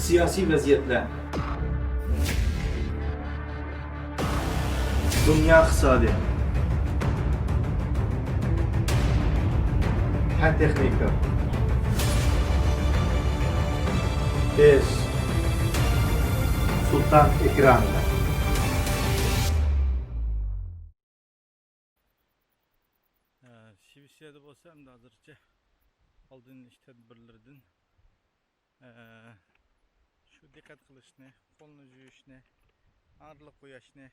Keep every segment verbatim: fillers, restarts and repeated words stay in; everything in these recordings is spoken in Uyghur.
سىياسىي ۋەزىيەتلەر، دۇنيا ئىقتىسادى، پەن تېخنىكا، بىز سۇلتان ئېكرانىدا. شىۋېتسىيەدە بولسا ئەمدى ھازىرچە ئالدىن ئېلىش تەدبىرلىرىدىن، ئە، شۇ دىققەت قىلىشنى، قولنى يۇيۇشنى، ئاغرىقلىق قويۇشنى،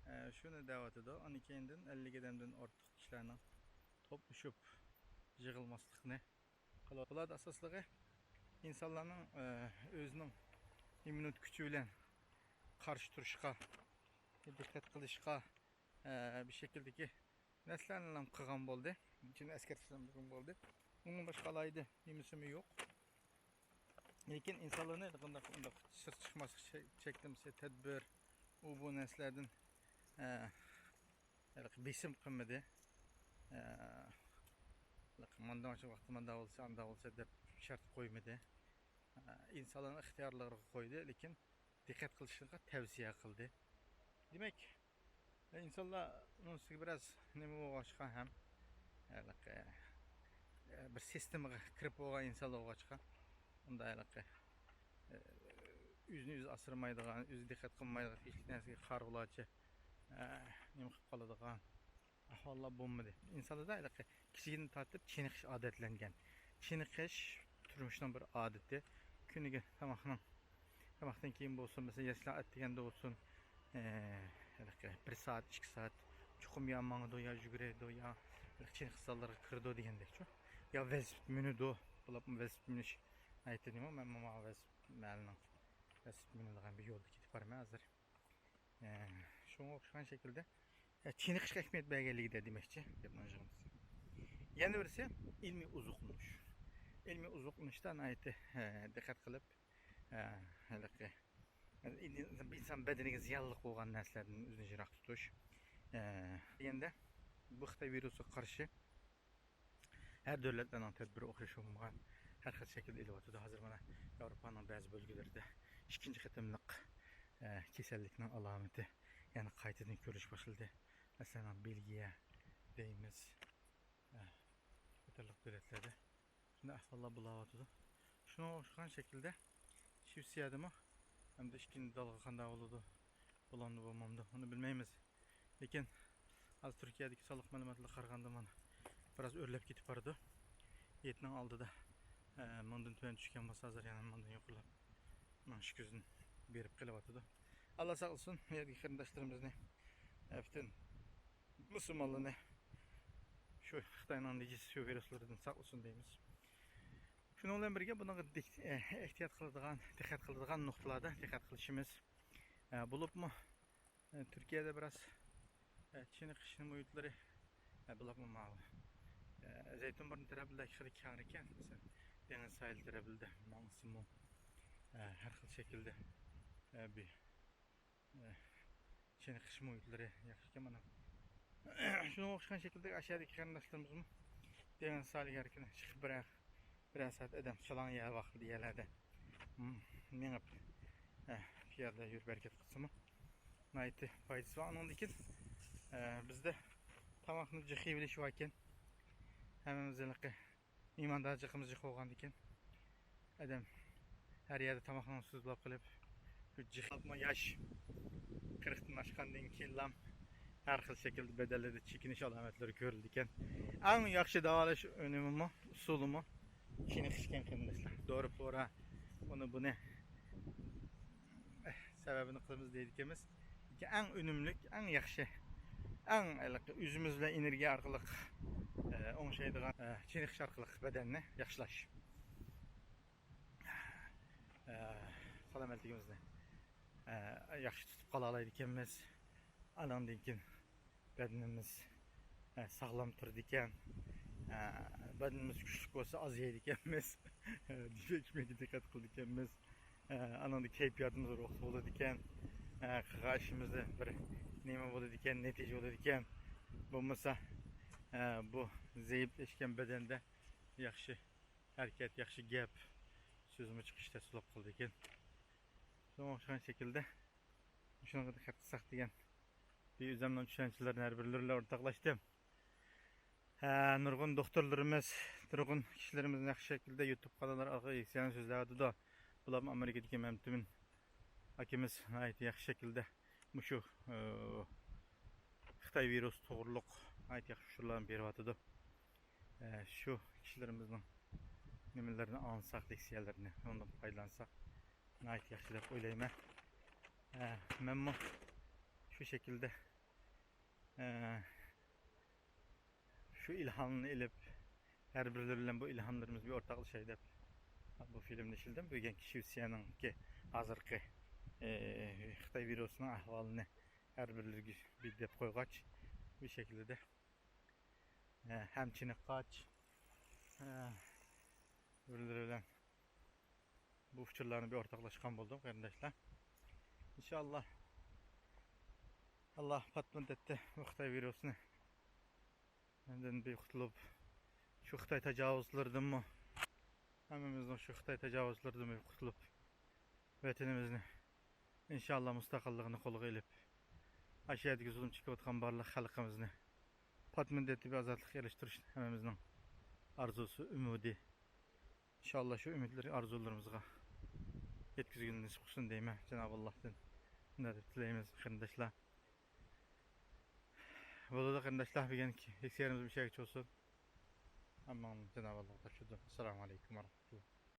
ئە، شۇنى دەۋاتىدۇ. ئاندىن كېيىندىن ئەللىك ئادەمدىن ئارتۇق كىشىلەرنىڭ توپلىشىپ يىغىلماسلىقنى قىلىۋاتىدۇ. بۇلاردا ئاساسلىقى ئىنسانلارنىڭ، ئە، ئۆزىنىڭ ئىممۇنىتېت كۈچى بىلەن قارشى تۇرۇشقا، دىققەت قىلىشقا، ئە، بىر شەكىلدىكى نەرسىلەرنى قىلغان بولدى. ئىچىدە ئەسكەرتىشلەرنى قىلغان بولدى. ئۇنىڭ باشقا ئالاھىدە نېمىسىمۇ يوق. لېكىن ئىنسانلارنى قانداق ئۇنداق سىرت چىقماسلىق چە-، چەكلىمىسى، تەدبىر، ئۇ بۇ نەرسىلەردىن، ئە، ھېلىقى بېسىم قىلمىدى. ئە، ھېلىقى مانداق ۋاقتى مانداق بولسا، ئانداق بولسا دەپ شەرت قويمىدى. ئە، ئىنسانلارنىڭ ئىختىيارلىقىغا قويدى، لېكىن دىققەت قىلىشىغا تەۋسىيە قىلدى. دېمەك، ئىنسانلار ئۇنىڭ ئۈستىگە بىراز نېمە بولغاچقا ھەم، ھېلىقى، بىر سىستېمىغا كىرىپ بولغان ئىنسانلار بولغاچقا، ئۇندا ھېلىقى، ئۆزىنى ئۆزى ئاسرىمايدىغان، ئۆزى دىققەت قىلمايدىغان، ھېچ نەرسىگە قارىغۇلارچە، نېمە قىلىپ قالىدىغان ئەھۋاللار بولمىدى. ئىنسانلاردا ھېلىقى كىچىكىدىن تارتىپ چېنىقىش ئادەتلەنگەن. چېنىقىش تۇرمۇشنىڭ بىر ئادىتى. كۈنىگە تاماقنىڭ، تاماقتىن كېيىن بولسۇن، مەسىلەن، يەسلى ئەتىگەندە بولسۇن، ئە، ھېلىقى بىر سائەت، ئىككى سائەت چوقۇم يا ماڭىدۇ، يا يۈگۈرىدۇ، يا ھېلىقى چېنىقىش زاللىرىغا كىرىدۇ دېگەندەكچۇ. يا ۋېلىسىپىت مىنىدۇ، بولۇپمۇ ۋېلىسىپىت مىنىش ئادىتى نېمە، مەن ماڭا ۋېلىسىپىت مەھەللىنىڭ ۋېلىسىپىت مىنىدىغان بىر يولدا كېتىپ بارىمەن ھازىر. ئە، شۇڭا ئوخشىغان شەكىلدە، ئە، چېنىقىشقا ئەھمىيەت بەرگەنلىكىدە دېمەكچى، گەپنىڭ يىغىندىسى. يەنە بىرسى ئىلمىي ئوزۇقلىنىش. ئىلمىي ئوزۇقلىنىشتا ناھايىتى، ئە، دىققەت قىلىپ، ئە، ھېلىقى، ئىنسان بەدىنىگە زىيانلىق بولغان نەرسىلەردىن ئۆزىنى يىراق تۇتۇش. ئە، دېگەندە، بۇ خىتاي ۋىرۇسىغا قارشى ھەر دۆلەتلەرنىڭ تەدبىرى ئوخشاش بولمىغان، ھەر خىل شەكىلدە ئېلىۋاتىدۇ. ھازىر مانا ياۋروپانىڭ بەزى بۆلگىلىرىدە ئىككىنچى قېتىملىق، ئە، كېسەللىكنىڭ ئالامىتى يەنە قايتىدىن كۆرۈلۈش باشلىدى. مەسىلەن، بېلگىيە دەيمىز، ئە، قاتارلىق دۆلەتلەردە شۇنداق ئەھۋاللار بولاۋاتىدۇ. شۇنىڭغا ئوخشىغان شەكىلدە شىۋېتسىيەدىمۇ ئەمدى ئىككىنچى دالغا قانداق بولىدۇ، بولامدۇ، بولمامدۇ، ئۇنى بىلمەيمىز. لېكىن ھازىر تۈركىيەدىكى سانلىق مەلۇماتلارغا قارىغاندا، مانا، بىراز ئۆرلەپ كېتىپ بارىدۇ. يەتتىنىڭ ئالدىدا، ئە، مىڭدىن تۆۋەن چۈشكەن بولسا، ھازىر يەنە مىڭدىن يۇقىرىلاپ، مىڭ ئىككى يۈزدىن بېرىپ قېلىۋاتىدۇ. ئاللا ساقلىسۇن، بۇ يەردىكى قېرىنداشلىرىمىزنى، ئە، پۈتۈن مۇسۇلمانلارنى شۇ خىتاينىڭ نىجىس شۇ ۋىرۇسلىرىدىن ساقلىسۇن دەيمىز. شۇنىڭ بىلەن بىرگە، بۇنىڭغا دىك-، ئە، ئېھتىيات قىلىدىغان، دىققەت قىلىدىغان نۇقتىلاردا دىققەت قىلىشىمىز، ئە، بولۇپمۇ، ئە، تۈركىيەدە بىراز، ئە، چېنىقىش مۇھىتلىرى، ئە، بولۇپمۇ ماۋۇ، ئە، زەيتۇن بۇرنى تەرەپلەردىكى خېلى كەڭرىكەن، مەسىلەن، دېڭىز ساھىلى تەرەپلىرىدە ماڭسىمۇ، ئە، ھەر خىل شەكىلدە، ئە، بىر ئە، چېنىقىش مۇھىتلىرى ياخشىكەن مانا. شۇنىڭغا ئوخشىغان شەكىلدە ئاشۇ يەردىكى قېرىنداشلىرىمىزمۇ دېڭىز ساھىلىگە ھەر كۈنى چىقىپ بىرەر، بىرەر سائەت ئادەم شالاڭ يەر ۋاقتىدا يەرلەردە، م، مېڭىپ، ئە، پىيادە يۈرۈپ ھەرىكەت قىلسىمۇ ناھايىتى پايدىسى بار. ئۇنىڭدىن كېيىن، ئە، بىزدە تاماقنى جىق يەۋېلىش باركەن. ھەممىمىز ھېلىقى مېھماندارچىلىقىمىز جىق بولغاندىكىن، ئادەم ھەر يەردە تاماقنى سۇزلاپ قېلىپ، شۇ جىق ياش قىرىقتىن ئاشقاندىن كېيىنلا ھەر خىل شەكىلدە بەدەنلىرىدە چېكىنىش ئالامەتلىرى كۆرۈلىدىكەن. ئەڭ ياخشى داۋالاش ئۈنۈمىمۇ، ئۇسۇلىمۇ چېنىقىشكەن قېرىنداشلار. دورا پورا، ئۇنى بۇنى سەۋەبىنى قىلىمىز دەيدىكەنمىز. لېكىن ئەڭ ئۈنۈملۈك، ئەڭ ياخشى، ئەڭ ھېلىقى ئۆزىمىز بىلەن ئېنېرگىيە ئارقىلىق، ئە، ئوڭشايدىغان، ئە، چېنىقىش ئارقىلىق بەدەننى ياخشىلاش. ئە، سالامەتلىكىمىزنى، ئە، ياخشى تۇتۇپ قالالايدىكەنمىز. ئاناندىن كېيىن بەدىنىمىز، ئە، ساغلام تۇرىدىكەن. ئە، بەدىنىمىز كۈچلۈك بولسا، ئاز يەيدىكەنمىز. دېمەك، يېمەككە دىققەت قىلىدىكەنمىز. ئە، ئانىڭدا كەيپىياتىمىز روھلۇق بولىدىكەن. ئە، قىلغان ئىشىمىزدا بىر نېمە بولىدىكەن، نەتىجە بولىدىكەن. بولمىسا، ئە، بۇ زەئىپلەشكەن بەدەندە ياخشى ھەرىكەت، ياخشى گەپ سۆزىمۇ چىقىش تەس بولۇپ قالدىكەن. شۇنىڭغا ئوخشىغان شەكىلدە مۇشۇنىڭغا دىققەت قىلساق دېگەن بىر ئۆزۈمنىڭ چۈشەنچىلىرىنى ھەر بىرلىرى بىلەن ئورتاقلاشتىم. ھە، نۇرغۇن دوختۇرلىرىمىز، نۇرغۇن كىشىلىرىمىز ياخشى شەكىلدە يۇتۇپ قاناللار ئارقىلىق يەكسىيانى سۆزلەۋاتىدۇ. بۇلارمۇ ئامېرىكىدىكى مەمتىمىن ئاكىمىز ناھايىتى ياخشى شەكىلدە مۇشۇ، ئى، خىتاي ۋىرۇسى توغرۇلۇق ناھايىتى ياخشى ئۇچۇرلارنى بېرىۋاتىدۇ. ئە، شۇ كىشىلىرىمىزنىڭ نېمىلىرىنى ئاڭلىساق، لېكسىيەلىرىنى، ئۇنىڭدىن پايدىلانساق ناھايىتى ياخشى دەپ ئويلايمەن. ئە، مەنمۇ شۇ شەكىلدە، ئە، شۇ ئىلھامنى ئېلىپ، ھەر بىرلىرى بىلەن بۇ ئىلھاملىرىمىزنى بىر ئورتاقلىشاي دەپ بۇ فىلىمنى ئىشلىدىم. بۈگۈنكى شىۋېتسىيەنىڭكى ھازىرقى، ئى، خىتاي ۋىرۇسىنىڭ ئەھۋالىنى ھەر بىرلىرىگە بىر دەپ قويغاچ، بۇ شەكىلدە، ئە، ھەم چېنىققاچ، ئە، بىرلىرى بىلەن بۇ ئۇچۇرلارنى بىر ئورتاقلاشقان بولدۇم، قېرىنداشلار. ئىنشائاللا، ئاللا پات مۇددەتتە بۇ خىتاي ۋىرۇسىنى ئاندىن بىر قۇتۇلۇپ، شۇ خىتاي تاجاۋۇزچىلىرىدىنمۇ، ھەممىمىزنىڭ شۇ خىتاي تاجاۋۇزچىلىرىدىن بىر قۇتۇلۇپ، ۋەتىنىمىزنى ئىنشائاللا مۇستەقىللىقىنى قولغا ئېلىپ، ئاشۇ يەردىكى زۇلۇم چېكىۋاتقان بارلىق خەلقىمىزنى پات مۇددەتتە بىر ئازادلىققا ئېرىشتۈرۈش ھەممىمىزنىڭ ئارزۇسى، ئۈمىدى. ئىنشائاللا شۇ ئۈمىدلىرى، ئارزۇلىرىمىزغا يەتكۈزگىلى نېسىپ قىلسۇن دەيمەن جانابى ئاللادىن. شۇنداق دەپ تىلەيمىز قېرىنداشلار. بولىدۇ قېرىنداشلار، بۈگۈنكى لېكسىيەمىز مۇشۇ يەرگىچە بولسۇن. ھەممىڭلارنى جانابى ئاللاغا تاپشۇردۇم. ئەسسالامۇ ئەلەيكۇم ۋە رەھمەتۇللا.